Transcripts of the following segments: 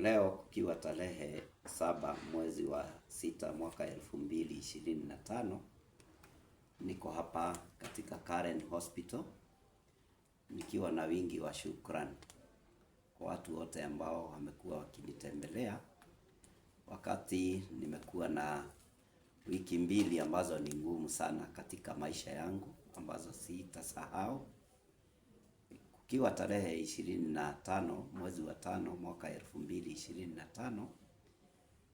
Leo kukiwa tarehe 7 mwezi wa 6 mwaka 2025, niko hapa katika Karen Hospital nikiwa na wingi wa shukrani kwa watu wote ambao wamekuwa wakinitembelea wakati nimekuwa na wiki 2 ambazo ni ngumu sana katika maisha yangu ambazo sitasahau. Kukiwa tarehe 25 mwezi wa 5 mwaka 2025,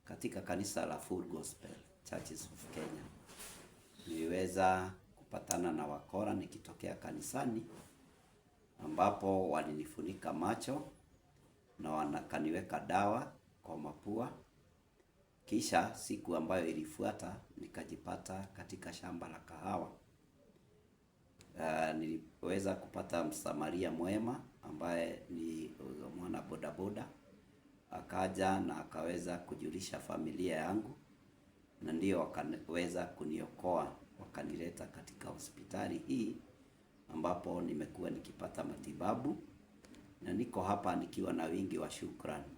katika kanisa la Full Gospel Churches of Kenya niliweza kupatana na wakora nikitokea kanisani, ambapo walinifunika macho na wakaniweka dawa kwa mapua. Kisha siku ambayo ilifuata nikajipata katika shamba la kahawa. Niliweza kupata msamaria mwema ambaye ni mwana bodaboda, akaja na akaweza kujulisha familia yangu, na ndio wakaweza kuniokoa, wakanileta katika hospitali hii ambapo nimekuwa nikipata matibabu, na niko hapa nikiwa na wingi wa shukrani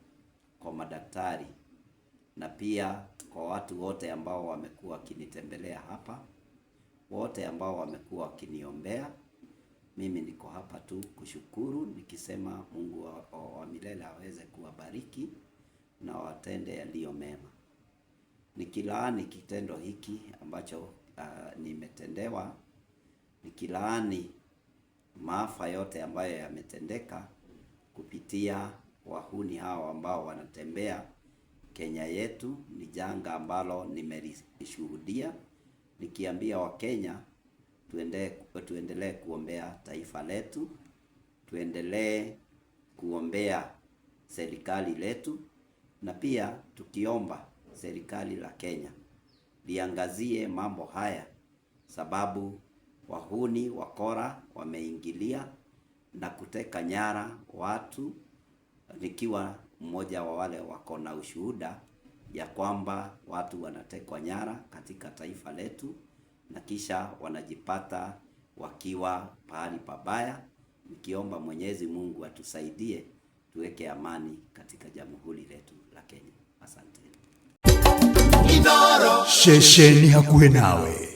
kwa madaktari na pia kwa watu wote ambao wamekuwa wakinitembelea hapa, wote ambao wamekuwa wakiniombea. Mimi niko hapa tu kushukuru nikisema Mungu wa milele aweze kuwabariki na watende yaliyo mema. Nikilaani kitendo hiki ambacho nimetendewa, nikilaani maafa yote ambayo yametendeka kupitia wahuni hao ambao wanatembea Kenya yetu. Ni janga ambalo nimelishuhudia, nikiambia Wakenya tuendelee kuombea taifa letu, tuendelee kuombea serikali letu, na pia tukiomba serikali la Kenya liangazie mambo haya, sababu wahuni wakora wameingilia na kuteka nyara watu, nikiwa mmoja wa wale wako na ushuhuda ya kwamba watu wanatekwa nyara katika taifa letu na kisha wanajipata wakiwa pahali pabaya. Nikiomba Mwenyezi Mungu atusaidie tuweke amani katika jamhuri letu la Kenya. Asante. Shesheni hakuhe nawe.